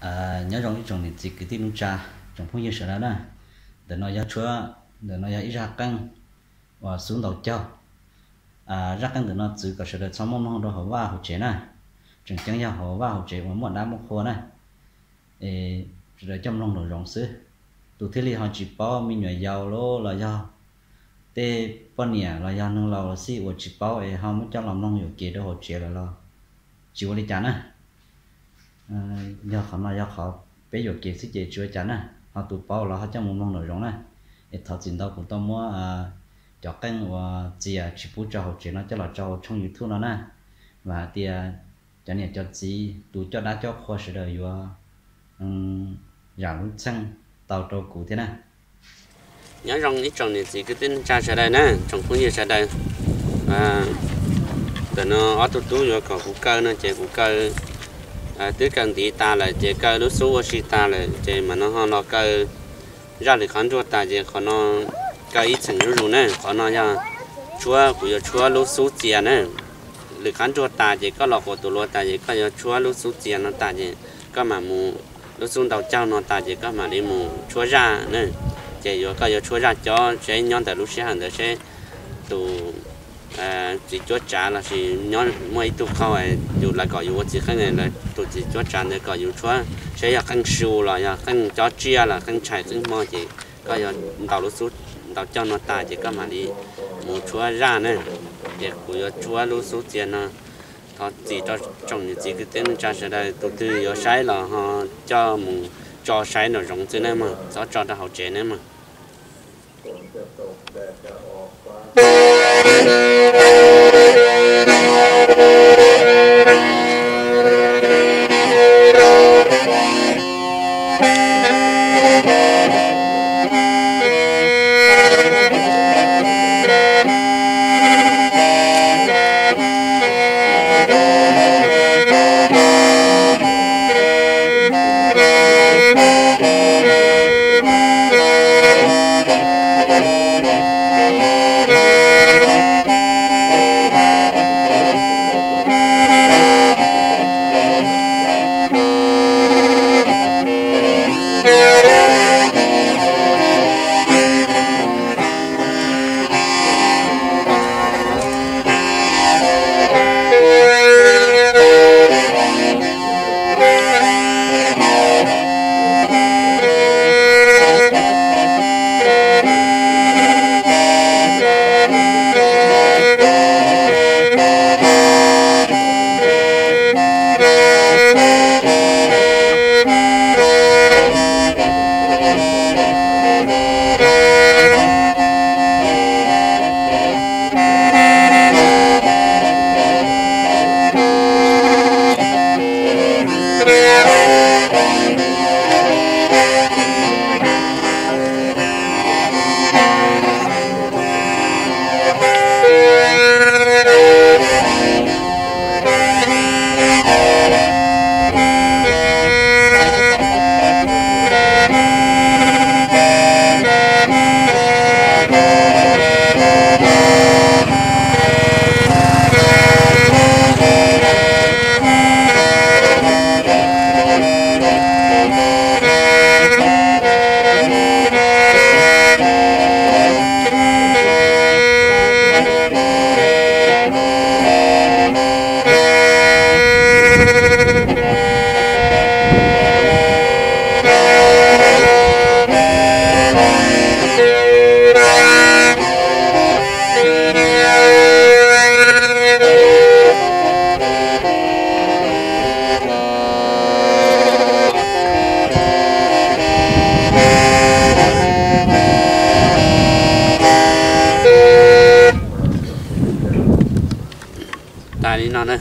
Nyob zoo ib tsoom niam txiv kwv tij neej tsa, tsoom phooj ywg sawv daws na. Ntawm no yog tshuab, ntawm no yog ib zaj qeej uas xub ntaus caug. Zaj qeej ntawm no txwv kom sawv daws txhob muab mloog rau hauv vaj hauv tsev na. Tseem ceeb yog hauv vaj hauv tsev uas muaj dab muaj qhua na, es sawv daws coj mloog nraum zoov xwb. Tus thiaj li ho tsis paub, me nyuam yaus los los yog tej poj niam los yog neeg laus los xij uas tsis paub es ho muab coj los mloog yuam kev rau hauv tsev lawm los tsis ua li cas na. Yog qhov no yog qhov peb yuam kev xwb ces tsis ua cas na. Ho tus paub los ho coj mus mloog nraum zoov na. Es thov txim ntau kuv tau muab cov qeej uas txias tsis pub tso hauv tsev no coj los tso hauv tshooj YouTube no na. Vam hais tias cov niam cov txiv tus coj dab coj qhua sawv daws yuav zam lub txheej tau rau kuv thiab na. Nyob zoo ib tsoom niam txiv kwv tij neej tsa sawv daws na, tsoom phooj ywg sawv daws. Ntawm no ob tug tub yuav kom kuv kaw no ces kuv kaw, twb kaw ntiv tas lawm ces kaw lub xub ua si tas lawm ces mam no ho los kaw zaj lwm qab nruag tas ces qhov no kaw ib txheem zuj zus na. Qhov no yog tshuab, kuv yuav tshuab lub xub txias na. Lwm qab nruag tas ces koj los quas tus luav tas ces koj yuav tshuab lub xub txias no tas ces koj mam mus, lub xub ntaus caug no tas ces koj mam li mus tshuab zaj na. Ces yuav, koj yuav tshuab zaj cob seb nyob ntawm lub sij hawm ntawd seb tus txiv cuab tsav lossis nyob muaj ib tug qaug yus, lawv kom yus ua txiv qeej, lawv tus txiv cuab tsav ntawd kom yus tshuab seb yog qeej su los yog qeej cob tsiaj los qeej tshais qeej hmo ces koj yuav ntaus lub xub ntaus caug no tas ces koj mam li mus tshuab zaj na. Ces kuv yuav tshuab lub xub txias no. Thov txim rau tsoom niam txiv kwv tij neej tsa sawv daws, tus twg yuav saib los ho coj mus tso saib nraum zoov xwb nawb mog, txhob tso rau hauv tsev nawb mog. Tas li no na.